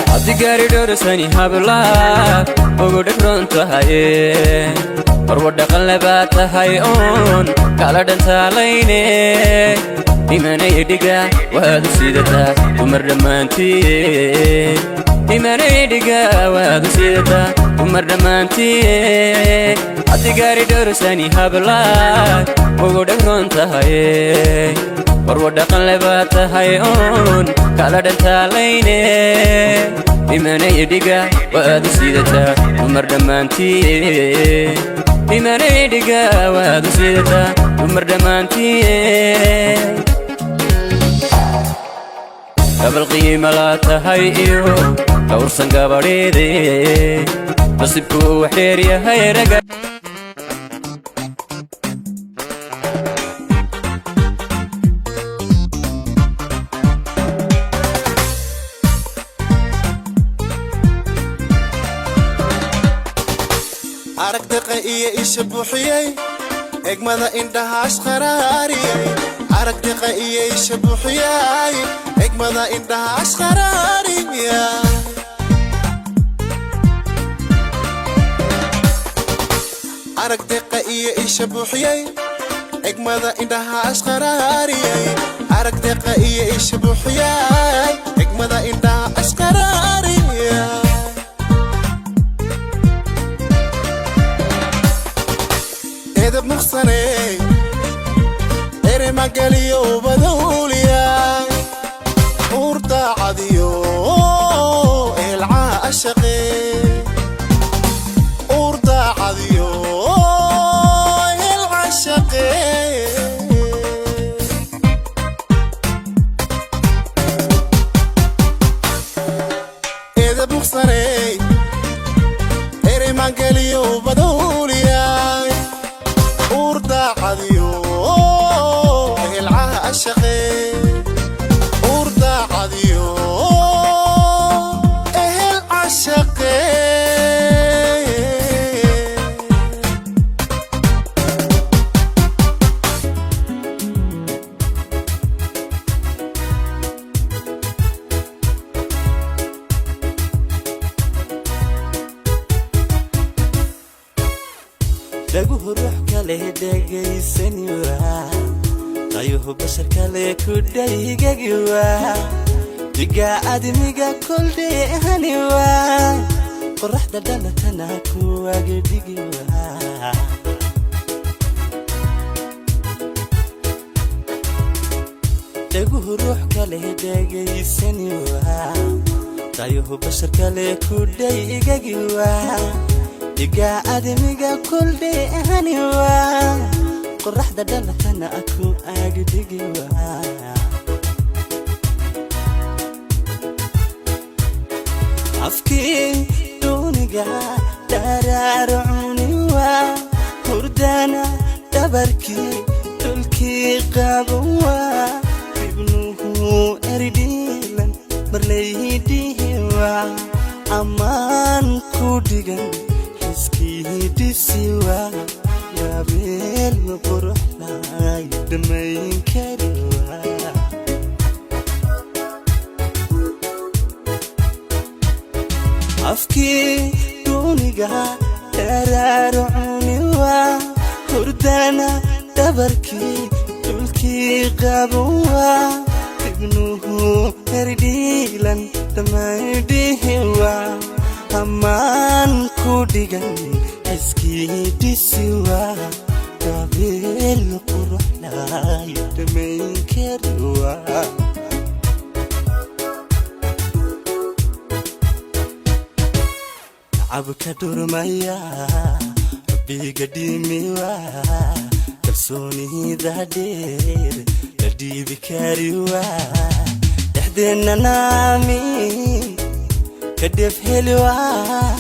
Cabdigaari dhowrsani hablaad ugu dhegron tahaye, marwa dhaqan lebaa tahay oon kala dhantaalayne. Dhimanaya dhiga waad u sidataa dumar dhammaantiye, dhimanaya dhiga waad u sidataa dumar dhammaantiye. Cabdigaari dhowrsani hablaad ugu dhegron tahaye, marwa dhaqan lebaa tahay oon kala dhantaalayne. Dhimanaya dhiga waad u sidataa dumar dhammaantiye, dhimanaya dhiga waad u sidataa dumar dhammaantiye. Gabal qiima laa tahay iyo dhowrsan gabadheede, nasiibku wax dheer yahay raga. Arag daqa iyo isha buuxiyey, egmada indhahaas qaraariyey. Arag daqa iyo isha buuxiyey, egmada indhahaas qaraariya. Arag deqa iyo isha buuxiyey, egmada indhahaas qaraariyey. Arag deqa iyo isha buuxiyey, egmada indhahaas qaraariya. Edab muqsaney, eremagaliyo ubadowliya, uur daacadiyo eelcaa ashaqe, uur daacadiyo eelcashaqe. Edab muqsaney, eremagaliyo ubadowliya, uur daacadiyo ehelcaha ashaqe, uur daacadiyo ehel cashaqe. Dhaguhu ruux kale dhegaysani waa, qayuhu bashar kale ku dhaygagi waa, dhiga admiga koldheehani waa, qoraxda dhalatana kuwaga dhigi waa. Dhaguhu ruux kale dhegaysani waa, qayuhu bashar kale ku dhaygagi waa, dhiga admiga koldheehani waa, qoraxda dhalatana ku agdhigi waa. Afkii duuniga dharaaro cuni waa, hurdana dhabarkii dhulkii qaban waa, ibnuhu erdhiilan marlaydhihi waa, ammaan ku dhigan xiskii dhisi waa, yaabeel ma quruxlay dhammayn kari waa. Afkii duuniga dharaaro cuni waa, hurdana dhabarkii dhulkii qaban waa, ibnuhu herdhiilan dhammaydhihi waa, ammaan ku dhigan xiskii dhisi waa, dabeel quruxlay dhammayn kari waa. Cabka dhurmaya rabbiga dhimiwa, kalsoonida dheer la dhiibi kari waa, dhexdeenna naami ka dheef heli waa,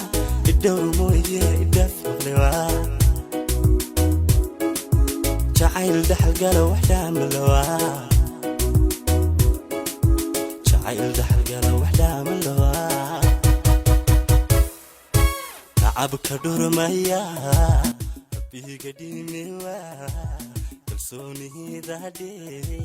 idhowr mooye idhaaf maqli waa, jacayl dhaxalgala wax dhaamalowa, jacayl dhaxalgala wax dhaamalowa. Nacabka dhurmaya rabbiga dhimi waa kalsoonida dhee.